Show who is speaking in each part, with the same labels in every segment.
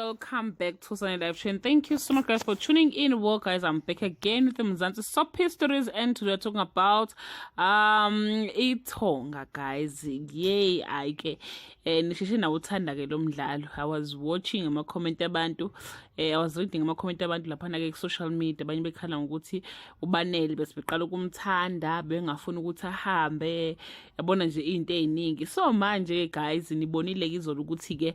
Speaker 1: Welcome back to Sunny Live Chain. Thank you so much, guys, for tuning in. Well, guys, I'm back again with the Mzansi Soapie Stories, and today we're talking about Ithonga, guys. Yay, ayike nisheshe nawuthanda ke lo mdlalo. I was watching ama comment abantu, I was reading ama comment abantu laphana ke ku social media, abanye bekhala ngokuthi uBanele bese beqala ukumthanda, bengafuni ukuthi ahambe. Yabona nje izinto eziningi. So manje, guys, nibonile izolo ukuthi ke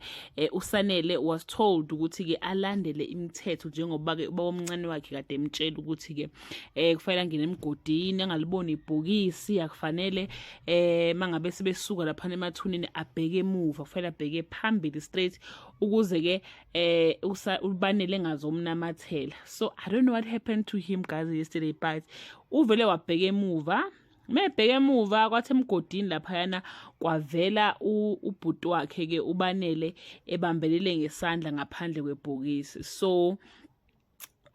Speaker 1: uSanele was told ukuthi ke alandele imithetho, njengoba ke ubaba omncane wakhe kade emtshela ukuthi ke kufanele angene emgodini, angaliboni ibhokisi, akufanele mangabe sebesuka lapha emathuneni abheke emuva, kufanele abheke phambili straight ukuze ke uBanele engazomnamathela. So I don't know what happened to him, guys, yesterday, but uvele wabheka emuva. Mebheke emuva, kwathi emgodini laphayana kwavela ubhuti wakhe ke uBanele ebambelele ngesandla ngaphandle kwebhokisi. So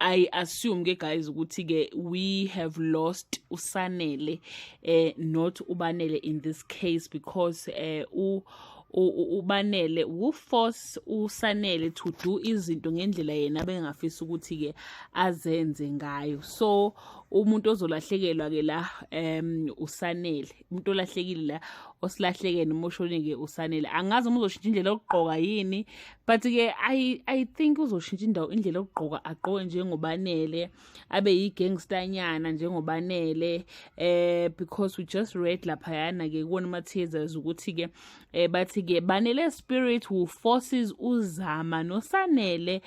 Speaker 1: I assume ke, guys, ukuthi ke we have lost uSanele, not uBanele in this case, because u uBanele u-force uSanele to do izinto ngendlela yena bengafisa ukuthi ke azenze ngayo. So umuntu ozolahlekelwa ke la uSanele. Umuntu olahlekile la, osilahleke noma oshone ke, uSanele. Angazi uma uzoshintsha indlela yokugqoka yini, but ke I think uzoshintsha indawo, indlela yokugqoka, agqoke njengoBanele, abe yi-gangster nyana njengoBanele, because we just read laphayana ke kuwona ama teasers ukuthi ke bathi ke Banele spirit who forces uZama noSanele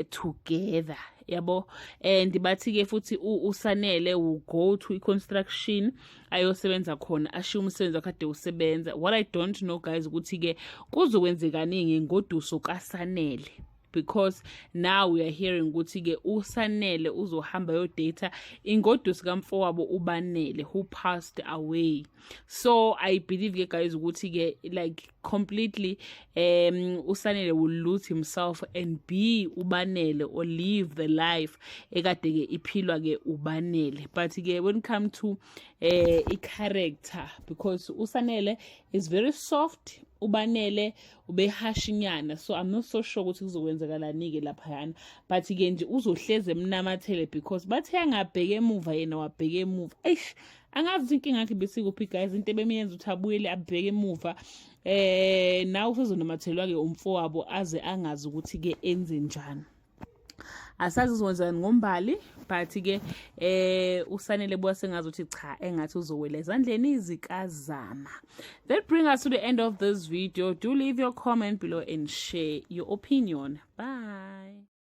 Speaker 1: together, yabo. And bathi ke futhi uSanele will go to i-construction ayosebenza khona, ashiye umsebenzi wakhe ade usebenza. What I don't know, guys, ukuthi ke kuzokwenzekani ngengoduso kaSanele, because now we are hearing ukuthi ke uSanele uzohamba yo-date ingoduso kamfowabo uBanele who passed away. So I believe ke, guys, ukuthi ke like completely uSanele will lose himself and be uBanele or live the life ekade ke iphilwa ke uBanele. But ke when it come to i-character, because uSanele is very soft, uBanele ube-harsh-inyana, so I'm not so sure ukuthi kuzokwenzakalani-ke laphayana. But ke nje uzohleze emnamathele because bathe angabheka emuva, yena wabheka emuva. Eish, angazi ukuthi inkinga yakhe besikuphi, guys, into ebemenza ukuthi abuyele abheke emuva. Nawe usezonamathelwa-ke umfowabo aze angazi ukuthi-ke enze njani. Asazi uzokwenzani ngoMbali, but ke uSanele buya sengazi ukuthi cha, engathi uzowela ezandleni zikaZama. That bring us to the end of this video. Do leave your comment below and share your opinion. Bye.